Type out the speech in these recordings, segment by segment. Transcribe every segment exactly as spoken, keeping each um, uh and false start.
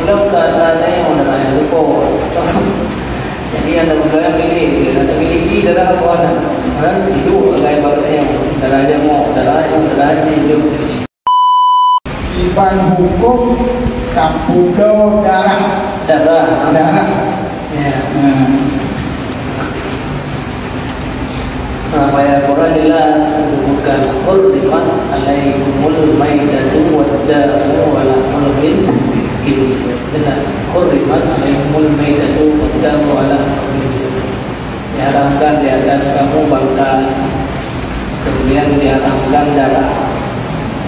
Lam keadaan nyang mana yang lupa. Jadi, anda berdoa pilih, anda miliki darah apa anda? Ha? Itu agak ibaratnya darah jamur, darah yang, darah haji itu. Kiban hukum tapudoe darah. Darah. Darah. Ya. Hmm. Nah, ayat Quran jelas disebutkan, "Hurrimat alaikumul maitatu waddamu wa lahmul khinzir." Jelas, "Hurrimat alaikumul maitatu waddamu wa lahmul khinzir." Diharamkan di atas kamu bangkai, kemudian diharamkan darah.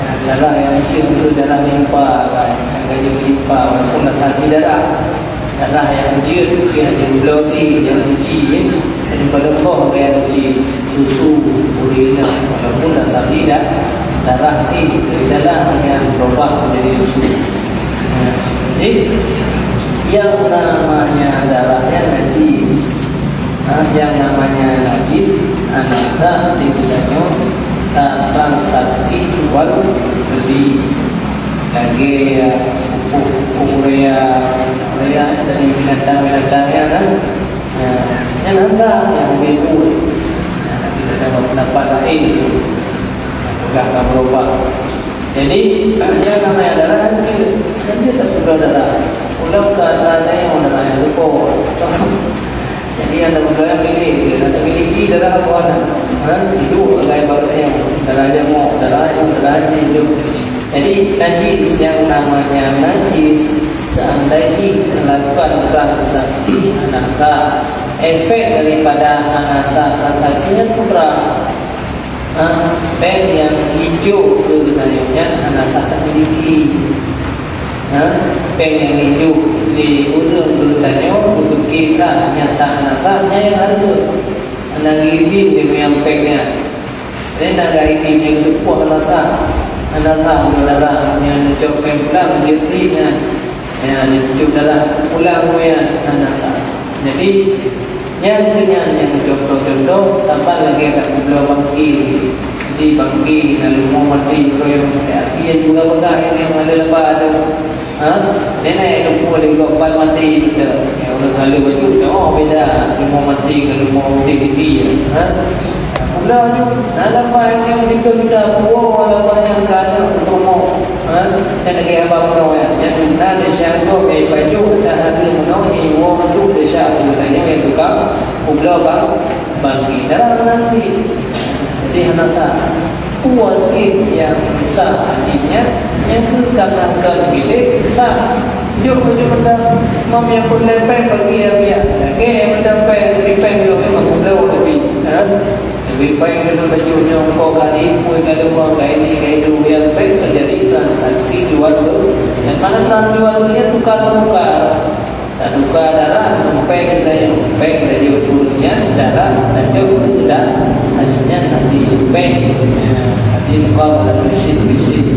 Ya, darah yang kecil itu darah limpa, kan? Yang gaji limpa, walaupun dah sakit darah. Darah yang kecil, dia hanya blosi, yang suci, ya. Daripada koh yang suci, susu, urina, walaupun dah sakit dah, darah sih, dari darah yang berubah menjadi susu. Ya. Jadi, yang namanya darahnya najis, ha, yang namanya najis, hana sah di geutanyoe tatransaksi jual beli. Lagèe, ya, pupuk-pupuk urea, urea dari binatang-binatang nyan, ha. Ya, nyan hana sah, nyan beuet. Ya, masih ada pendapat lain tu. Peugah ka berubah. Jadi, yang namanya darah, nanti, nanti tak perlu darah. Ulang ke darah yang mana yang lupa. Jadi, anda berdoa pilih, anda miliki darah apa anda? Ha? Itu agak ibaratnya darah jamur, darah yang, darah haji itu. Jadi, najis, yang namanya najis, seandainya melakukan transaksi, hana sah. Efek daripada hana sah transaksinya putra. Ha, péng nyang ijô keu geutanyoe nyan hana sah tamiliki. Ha, péng nyang ijô lé ureueng keu geutanyoe geupike sah, nyata hana sah, nyan nyang hareuem. Hana geuidhin deungon péng nyan. Lé na geuidhin nyang teupeue hana sah. Hana sah, meunurot Allah, nyang neucok péng pulang jeuet sih nyan. Ya, neucok darah pulang nyan hana sah. Jadi, nyan keuh nyan nyang contoh-contoh, saban lagèe that peubloe bangke. Jadi, bangke na leumo maté, uroe nyang maté asie juga peugah nyang malée laba tu. Ha? Nenek leumo lé gob ban maté tu. Ya, ureueng haleue bacut, oh, beda leumo maté ngon leumo udeb isi. Ha? Mula nyoe, na lambai nyoe siplôh juta puwoe lambai nyang ka na peurumoh, ha? Nyang lagèe haba meunoe nyan, nyang na desya gob, eh, pajoh na hareuem meunoe, eh, woe mandum desya keu geutanyoe nyang tukang peubloe bang-, bangke. Dalam nanti, jadi hana sah. Peue wasiet nyang sah jih nyan, nyang keu ka na kon milék sah. Jok meunyoe mantong, mam nyang peureulèe péng bagi ya biak. Lagèe mantong péng, bri péng jok memang peubloe leubeh. Ha? Leubeh baik keuneuk bacut nyoe, engkau ka diimpui ka leumoh, ka ini, ka itu, nyang bèk teujadi transaksi jual beli. Dan mana tan jual beli nyan tukar menukar. Tatukar darah, péng tayue, péng tayue tu nyan darah, tacok keu darah, nyan nanti péng. Ya, nanti tukar pada prinsip-prinsip.